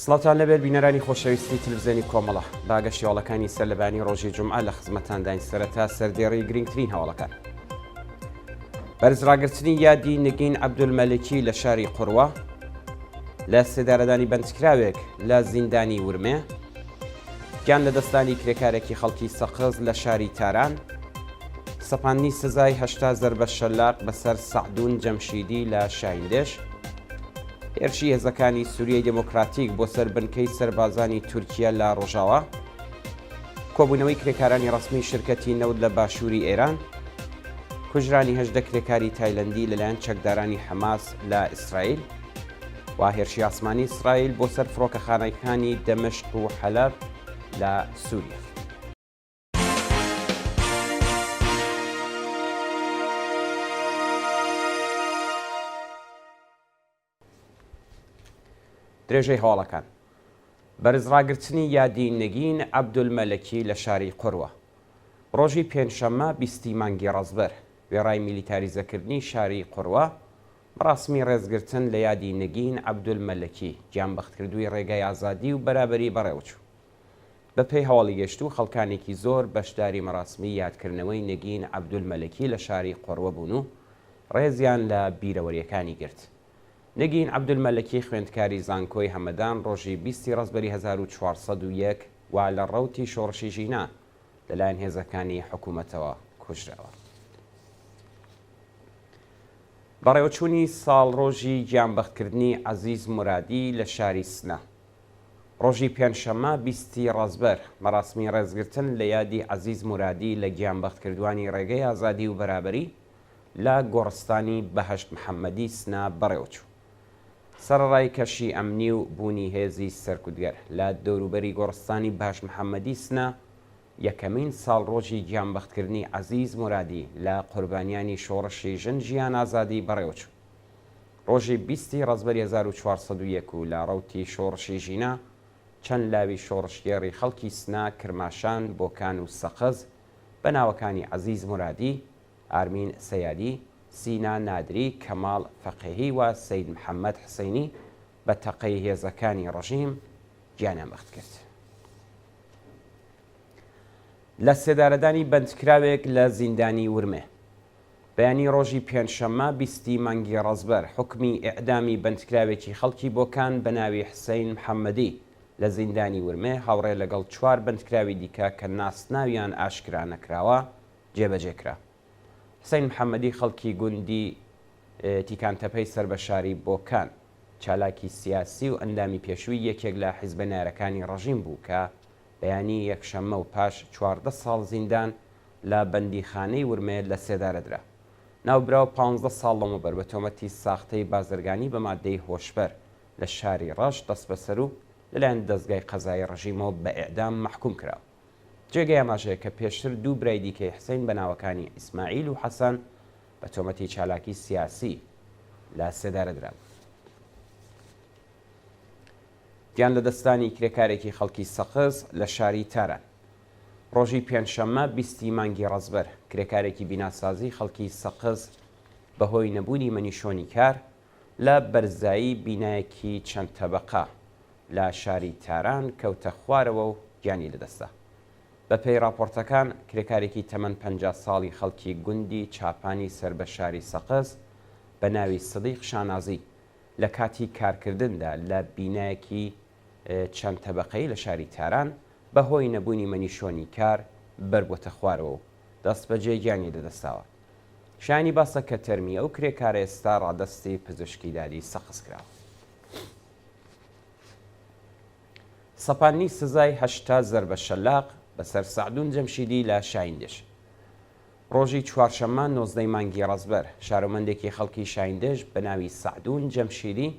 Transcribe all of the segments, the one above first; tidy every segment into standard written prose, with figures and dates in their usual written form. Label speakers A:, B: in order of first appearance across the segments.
A: سڵاوتان لەبێت بینەرانی خۆشەویستی تلویزیۆنی کۆمەڵە با گەشتی هەواڵەکانی سەر لەبانی ڕۆژی جومعە لە خزمەتانداین سەرەتا سەردێڕی گرنگترین هەواڵەکان بەرز ڕاگرتنی یادی نگین عەبدولمەلکی لە شاری قوروە لە سێدارەدانی بەندکراوێک لە زیندانی ورمێ گیان لەدەستدانی کرێکارێکی خەڵکی سەقز لە شاری تاران سەپاندنی سزای 80 زەربە شەلاق بەسەر سەعدون جەمشیدی لە شایندێش هێرشی هێزەکانی سوریای دێمۆکراتیک بۆ سەر بنکەی سەربازانی تورکیە لە ڕۆژاوا، کۆبوونەوەی کرێکارانی ڕەسمی شرکەتی نەوت لە باشووری ئێران، کوژرانی 18 کرێکاری تایلەندی لەلایەن چەکدارانی حەماس لە ئیسرائیل و هێرشی ئاسمانی ئیسرائیل بۆ سەر فڕۆکەخانەکانی دەمشق و حەلەب لە سووریا. درێژەی هەواڵەکان. بەرزڕاگرتنی یادی نگین عەبدولمەلەکی لە شاری قوروە. ڕۆژی پێنجشەممە بیستی مانگی ڕەزبەر، وێڕای میلیتاریزەکردنی شاری قوروە، مەراسمی ڕێزگرتن لە یادی نگین عەبدولمەلەکی، گیانبەختکردووی ڕێگای ئازادی و بەرابەری بەڕێوەچوو. بە پێی هەواڵی گەشتوو، خەڵکانێکی زۆر بەشداری مەراسمی یادکردنەوەی نگین عەبدولمەلەکی لە شاری قوروە بوون و ڕێزیان لە بیرەوەرییەکانی گرت. نگین عەبدولمەلەکی خوێندکاری زانکۆی هەمەدان ڕۆژی 20 ی ڕەزبەری 1401 و لە ڕەوتی شۆڕشی ژینا لەلایەن هێزەکانی حکوومەتەوە کوژراوە. بەڕێوەچوونی ساڵڕۆژی گیانبەختکردنی عەزیز مورادی لە شاری سنە. ڕۆژی پێنجشەممە 20 ی ڕەزبەر، مەراسمی ڕێزگرتن لە یادی عەزیز مورادی لە گیانبەختکردوانی ڕێگەی ئازادی و بەرابەری لە گۆڕستانی بەهەشت محەممەدی سنە بەڕێوەچوو. سەرەڕای کەشی ئەمنی و بوونی هێزی سەرکوتگەر لە دەوروبەری گۆڕستانی بەهەشت محەممەدی سنە، یەکەمین ساڵڕۆژی گیانبەختکردنی عەزیز مورادی لە قوربانیانی شۆڕشی ژن ژیان ئازادی بەڕێوەچوو. ڕۆژی 20 ی ڕەزبەری 1401 و لە ڕەوتی شۆڕشی ژینا، چەند لاوی شۆڕشگێڕی خەڵکی سنە، کرماشان، بۆکان و سەقز بە ناوەکانی عەزیز مورادی، ئارمین سەیادی، سینا نادری، کەماڵ فەقێهی و سەید محەممەد حسەینی بە تەقەی هێزەکانی ڕژیم گیانیان بەخت کرد. لە سێدارەدانی بەندکراوێک لە زیندانی ورمێ. بەیانی ڕۆژی پێنجشەممە 20 ی مانگی ڕەزبەر حوکمی ئێعدامی بەندکراوێکی خەڵکی بۆکان بە ناوی حسەین محەممەدی لە زیندانی ورمێ هاوڕێ لەگەڵ چوار بەندکراوی دیکە کە ناسناویان ئاشکرا نەکراوە جێبەجێ کرا. حسەین محەممەدی خەڵکی گوندی تیکانتەپەی سەر بە شاری بۆکان، چالاکی سیاسی و ئەندامی پێشووی یەکێک لە حیزبە نەیارەکانی ڕەژیم بوو کە بەیانی یەکشەممە و پاش 14 ساڵ زیندان لە بەندیخانەی ورمێ لە سێدارە درا. ناوبراو پانزدە ساڵ لەمەوبەر بە تۆمەتی ساختەی بازرگانی بە ماددەی هۆشبەر لە شاری ڕەشت دەستبەسەر و لەلایەن دەزگای قەزایی ڕژیمەوە بە ئێعدام مەحکووم کرا. جێگەی ئاماژەیە کە پێشتر دوو برای دیکەی حسەین بە ناوەکانی ئیسماعیل و حەسەن بە تۆمەتی چالاکی سیاسی لە سێدارە درابوون. گیان لەدەستدانی کرێکارێکی خەڵکی سەقز لە شاری تاران. ڕۆژی پێنجشەممە 20 ی مانگی ڕەزبەر، کرێکارێکی بیناسازی خەڵکی سەقز بەهۆی نەبوونی مەنیشۆنی کار لە بەرزایی بینایەکی چەند تەبەقە لە شاری تاران کەوتە خوارەوە و گیانی لەدەستدا. بەپێی ڕاپۆرتەکان، کرێکارێکی تەمەن 50 ساڵی خەڵکی گوندی چاپانی سەر بە شاری سەقز بە ناوی سدیق شانازی لە کاتی کارکردندا لە بینایەکی چەند تەبەقەیی لە شاری تاران بەهۆی نەبوونی مەنیشۆنی کار بەربووەتە خوارەوە و دەستبەجێ گیانی لەدەستداوە. شایانی باسە کە تەرمی ئەو کرێکارە ئێستا ڕادەستی پزیشکی دادی سەقز کراوە. سەپاندنی سزای 80 زەربە شەلاق بەسەر سەعدون جەمشیدی لە شایندژ. ڕۆژی چوارشەممە 19 مانگی ڕەزبەر، شارۆمەندێکی خەڵکی شایندژ بە ناوی سەعدون جەمشیدی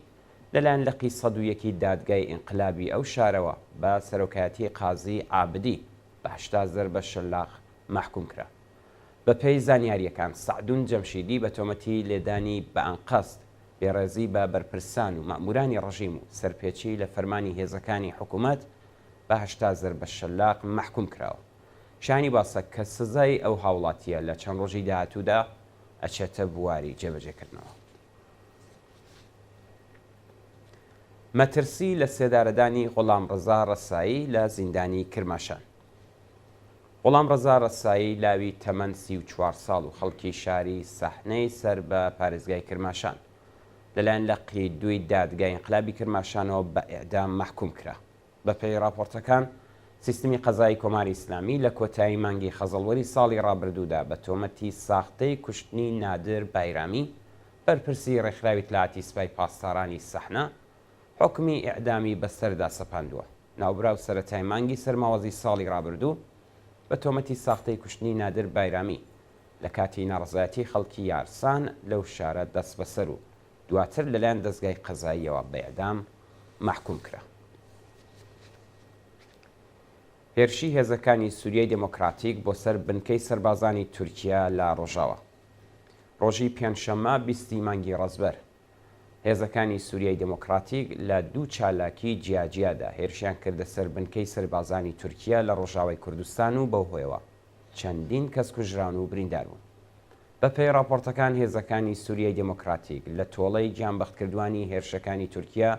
A: لەلایەن لقی 101 دادگای ئینقلابی ئەو شارەوە بە سەرۆکایەتی قازی عابدی بە 80 زەربە شەلاق مەحکوم کرا. بەپێی زانیارییەکان، سەعدون جەمشیدی بە تۆمەتی لێدانی بەئەنقەست، بێڕێزی بە بەرپرسان و مەئموورانی ڕژیم و سەرپێچی لە فەرمانی هێزەکانی حکوومەت بە 80 زەربە شەلاق مەحکووم کراوە. شایانی باسە کە سزای ئەو هاوڵاتییە لە چەند ڕۆژی داهاتوودا ئەچێتە بواری جێبەجێکردنەوە. مەترسی لە سێدارەدانی غوڵامڕەزا ڕەسایی لە زیندانی کرماشان. غوڵامڕەزا ڕەسایی لاوی تەمەن 34 ساڵ و خەڵکی شاری سەحنەی سەر بە پارێزگای کرماشان، لەلایەن لقی دووی دادگای ئینقلابی کرماشانەوە بە ئێعدام مەحکووم کرا. بەپێی ڕاپۆرتەکان، سیستمی قەزایی کۆماری ئیسلامی لە کۆتایی مانگی خەزەڵوەری ساڵی ڕابردوودا بە تۆمەتی ساختەی کوشتنی نادر بایرامی، بەرپرسی ڕێکخراوی ئیتلاعاتی سپای پاسدارانی سەحنە، حوکمی ئێعدامی بەسەردا سەپاندووە. ناوبراو سەرەتای مانگی سەرماوەزی ساڵی ڕابردوو بە تۆمەتی ساختەی کوشتنی نادر بایرامی لە کاتی ناڕەزایەتیی خەڵکی یارسان لەو شارە دەستبەسەر و دواتر لەلایەن دەزگای قەزاییەوە بە ئێعدام مەحکووم کرا. هێرشی هێزەکانی سوریای دێمۆکراتیک بۆ سەر بنکەی سەربازانی تورکیە لە ڕۆژاوا. ڕۆژی پێنجشەممە 20 ی مانگی ڕەزبەر، هێزەکانی سوریای دێمۆکڕاتیک لە دوو چالاکیی جیاجیادا هێرشیان کردە سەر بنکەی سەربازانی تورکیە لە ڕۆژاوای کوردستان و بەو هۆیەوە چەندین کەس کوژراون و بریندار بوون. بە پێی ڕاپۆڕتەکان هێزەکانی سوریای دێمۆکڕاتیک لە تۆڵەی گیانبەختکردوانی هێرشەکانی تورکیە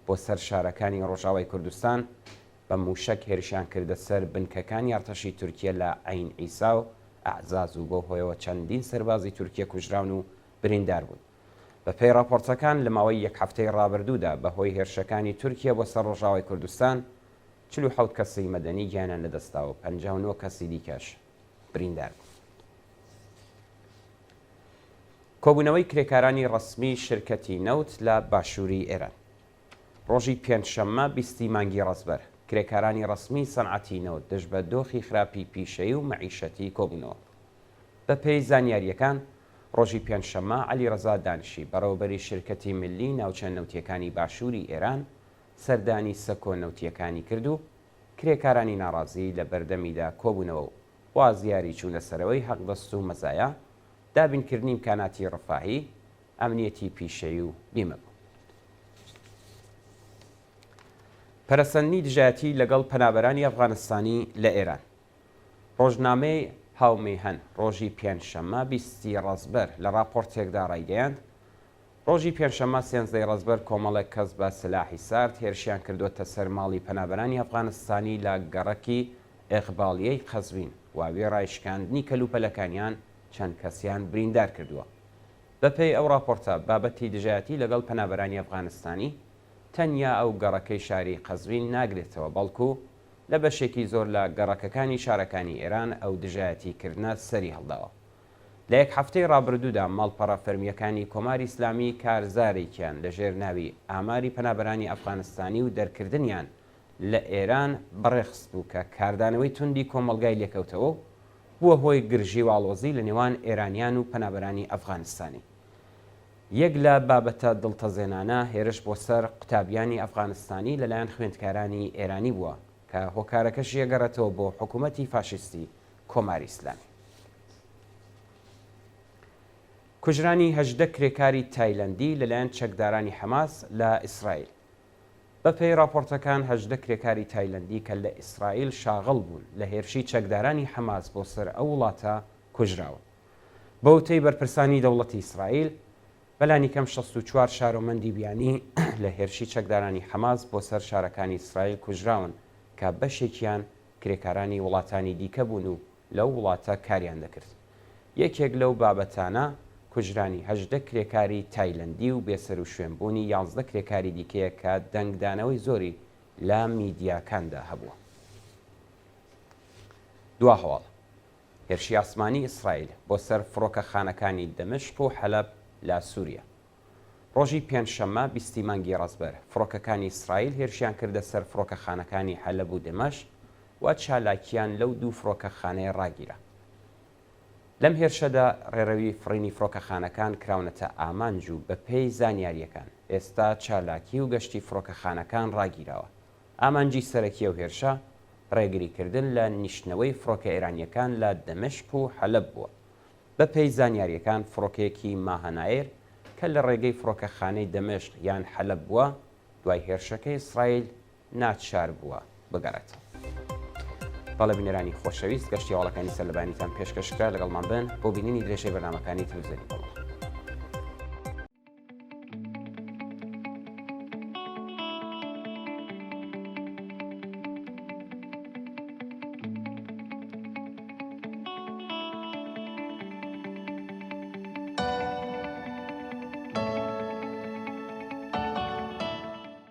A: بۆ سەر شارەکانی ڕۆژاوای کوردستان بە مووشەک هێرشیان کردە سەر بنکەکانی ئەڕتەشی تورکیە لە عەین عیسا و ئەعزاز و بەو هۆیەوە چەندین سەربازی تورکیە کوژراون و بریندار بوون. بە پێی ڕاپۆڕتەکان لە ماوەی یەک هەفتەی ڕابردوودا بە هۆی هێرشەکانی تورکیە بۆ سەر ڕۆژاوای کوردستان 47 کەسی مەدەنی گیانیان لەدەستدا و 59 کەسی دیکەش بریندار بوون. کۆبوونەوەی کرێکارانی ڕەسمی شرکەتی نەوت لە باشووری ئێران. ڕۆژی پێنجشەممە 20 ی مانگی ڕەزبەر، کرێکارانی ڕەسمی سەنعەتی نەوت دژ بە دۆخی خراپی پیشەیی و مەعیشەتی کۆبوونەوە. بە پێی زانیارییەکان، ڕۆژی پێنجشەممە عەلی ڕەزا دانشی، بەڕێوەبەری شرکەتی ملی ناوچە نەوتییەکانی باشووری ئێران سەردانی سەکۆ نەوتییەکانی کرد و کرێکارانی ناڕازی لە بەردەمیدا کۆبوونەوە و خوازیاری چوونەسەرەوەی حەقدەست و مەزایا، دابینکردنی ئیمکاناتی ڕەفاهی، ئەمنیەتی پیشەیی و بیمە بوون. پەرەسەندنی دژایەتی لەگەڵ پەنابەرانی ئەفغانستانی لە ئێران. ڕۆژنامەی هاومیهەن ڕۆژی پێنجشەممە 20 ی ڕەزبەر لە ڕاپۆرتێکدا ڕایگەیاند، ڕۆژی پێنجشەممە 13 ی ڕەزبەر کۆمەڵێک کەس بە سلاحی سارد هێرشیان کردووەتە سەر ماڵی پەنابەرانی ئەفغانستانی لە گەڕەکی ئێقباڵیەی قەزوین و وێڕای شکاندنی کەلوپەلەکانیان چەند کەسیان بریندار کردووە. بەپێی ئەو ڕاپۆرتە، بابەتی دژایەتی لەگەڵ پەنابەرانی ئەفغانستانی تەنیا ئەو گەڕەکەی شاری قەزوین ناگرێتەوە، بەڵکو لە بەشێکی زۆر لە گەڕەکەکانی شارەکانی ئێران ئەو دژایەتی کردنە سەری هەڵداوە. لە یەک هەفتەی ڕابردوودا ماڵپەڕە فەرمییەکانی کۆماری ئیسلامی کارزارێکیان لە ژێر ناوی ئاماری پەنابەرانی ئەفغانستانی و دەرکردنیان لە ئێران بەڕێخستبوو کە کاردانەوەی توندی کۆمەڵگای لێکەوتەوە و بووە هۆی گرژی و ئاڵۆزی لە نێوان ئێرانیان و پەنابەرانی ئەفغانستانی. یەک لە بابەتە دڵتەزێنانە هێرش بۆ سەر قوتابیانی ئەفغانستانی لەلایەن خوێندکارانی ئێرانی بووە کە هۆکارەکەشی ئەگەڕێتەوە بۆ حکوومەتی فاشیستی کۆماری ئیسلامی. کوژرانی 18 کرێکاری تایلەندی لەلایەن چەکدارانی حەماس لە ئیسرائیل. بەپێی ڕاپۆرتەکان 18 کرێکاری تایلەندی کە لە ئیسرائیل شاغڵ بوون لە هێرشی چەکدارانی حەماس بۆ سەر ئەو وڵاتە کوژراون. بە وتەی بەرپرسانی دەوڵەتی ئیسرائیل، بەلانیکەم 64 شارۆمەندی بیانی لە هێرشی چەکدارانی حەماس بۆ سەر شارەکانی ئیسرائیل کوژراون کە بەشێکیان کرێکارانی وڵاتانی دیکە بوون و لەو وڵاتە کاریان دەکرد. یەکێک لەو بابەتانە کوژرانی 18 کرێکاری تایلەندی و بێسەروشوێنبوونی 11 کرێکاری دیکەیە کە دەنگدانەوەی زۆری لە میدیاکاندا هەبووە. دوا هەواڵ، هێرشی ئاسمانی ئیسرائیل بۆ سەر فڕۆکەخانەکانی دەمشق و حەلەب لە سووریا. ڕۆژی پێنجشەممە 20 ی مانگی ڕەزبەر، فڕۆکەکانی ئیسرائیل هێرشیان کردە سەر فڕۆکەخانەکانی حەلەب و دەمشق و چالاکییان لەو دوو فڕۆکەخانەیە ڕاگیرا. لەم هێرشەدا ڕێڕەوی فڕینی فڕۆکەخانەکان کراونەتە ئامانج و بەپێی زانیارییەکان، ئێستا چالاکی و گەشتی فڕۆکەخانەکان ڕاگیراوە. ئامانجی سەرەکی ئەو هێرشە، ڕێگریکردن لە نیشتنەوەی فڕۆکە ئێرانییەکان لە دەمشق و حەلەب بووە. بەپێی زانیارییەکان فڕۆکەیەکی ماهانایر کە لە ڕێگەی فڕۆکەخانەی دەمشق یان حەلەب بووە، دوای هێرشەکەی ئیسرائیل ناچار بووە بگەڕێتەوە. بەڵێ بینەرانی خۆشەویست گەشتی هەواڵەکانی سەرلەبەیانیتان پێشکەش کرا، لەگەڵمان بن بۆ بینینی درێژەی بەرنامەکانی تەلەفزیۆنی کۆمەڵە.